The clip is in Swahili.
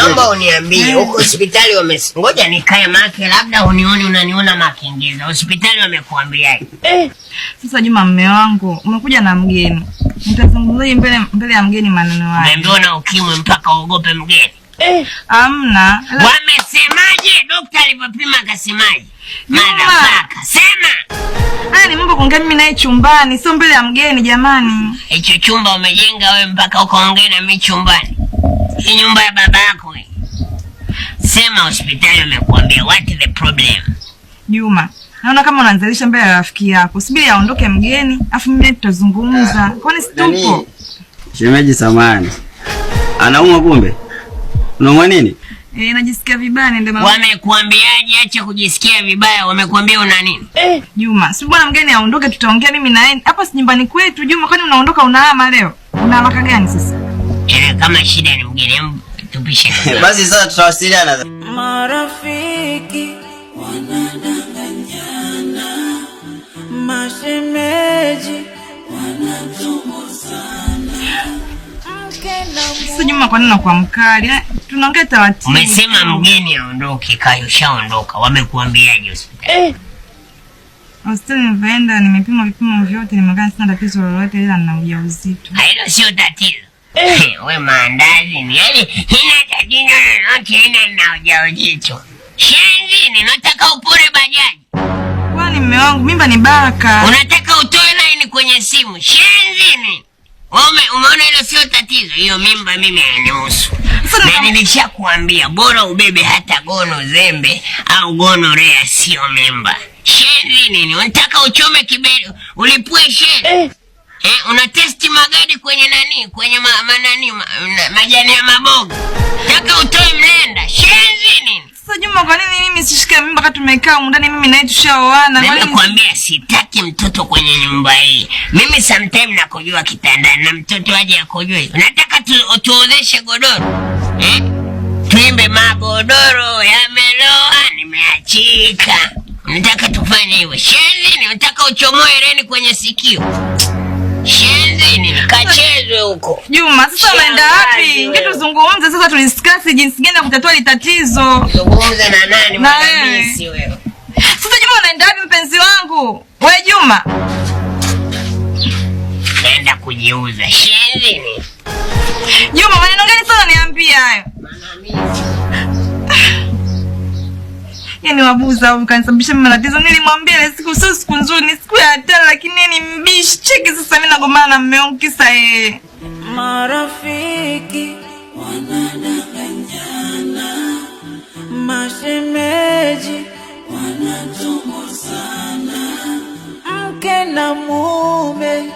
Naomba uniambie huko hospitali wame, ngoja nikae make, labda unioni, unaniona makengeza. Hospitali wamekuambiaje? Sasa Juma, mme wangu, umekuja na mgeni, nitazungumzaje mbele mbele ya mgeni maneno haya? Umeambiwa na ukimwi mpaka uogope mgeni? Amna. Wamesemaje? Dokta alivyopima akasemaje? Juma. Motherfucker, sema. Haya ni mambo kuongea mimi naye chumbani, sio mbele ya mgeni jamani. Hicho chumba umejenga wewe mpaka ukaongea na mimi chumbani? Hii nyumba ya baba yako hii. Sema hospitali wamekuambia what is the problem? Juma, naona kama unanizalisha mbele ya rafiki yako. Subiri aondoke mgeni, afu mimi naye tutazungumza. Kwani si tupo? Shemeji, samahani. Anaumwa kumbe? Unaumwa nini? Eh, najisikia vibaya, nende mama. Wamekuambiaje? Acha kujisikia vibaya, wamekuambia una nini? Juma, si bwana mgeni aondoke, tutaongea mimi na yeye. Hapa si nyumbani kwetu Juma, kwani unaondoka unahama leo? Una haraka gani sasa? Eh, kama shida ni mgeni, hebu tupishe. Basi sasa tutawasiliana. Marafiki wanadanganyana, mashemeji wanachunguzana, mke na Sasa Juma, kwa nini unakuwa mkali? Eh, tunaongea taratibu. Umesema mgeni aondoke, kayo ushaondoka. Wamekuambiaje hospitali? Hospitali nilivyoenda nimepima vipimo vyote, nimekaa sina tatizo lolote, ila nina ujauzito. Hilo sio tatizo. We maandazi ni yaani, hina tatizo lolote, ina na ujauzito. Shenzi ni nataka upore bajaji. Kwani mme wangu, mimba ni baraka. Unataka utoe line kwenye simu. Shenzi ni. Umeona hilo sio tatizo. Hiyo mimba mimi hainihusu. Sasa Na nilishakuambia bora ubebe hata gono zembe au gono rea, sio mimba. Shenzi nini? Unataka uchome kiberi, ulipue sheli. Eh, una testi magadi kwenye nani? Kwenye manani majani ya maboga. Nataka utoe mlenda. Shenzi nini? Sasa Juma, kwa nini mimi sishike mimba wakati tumekaa humu ndani mimi naye tushaoana? Kwa nini? Nimekwambia sitaki mtoto kwenye nyumba hii. Mimi sometime nakojua kitandani na mtoto aje akojue. Unataka tuozeshe godoro? Eh? Tuimbe magodoro yameloa nimeachika. Unataka tufanye hivyo? Shenzi ni unataka uchomoe reni kwenye sikio. Shenzi ni kachezwe huko. Juma, sasa unaenda wapi? Shangazi Inge wewe. tuzungumze sasa, tudiscuss jinsi gani ya kutatua hili tatizo. Zungumza na nani Na mwanamisi wewe? Sasa Juma, unaenda wapi mpenzi wangu? We Juma. Naenda kujiuza. Shenzi ni. Juma, maneno gani sasa unaniambia hayo? Mwanamisi. Yaani wabuza au kanisababisha mimi matatizo. Nilimwambia ile siku sio siku nzuri, ni siku ya hatari, lakini yeye ni mbishi. Cheki sasa mimi nagombana na mume wangu kisa yeye. Marafiki wanadanganyana, mashemeji wanachunguzana, mke na mume.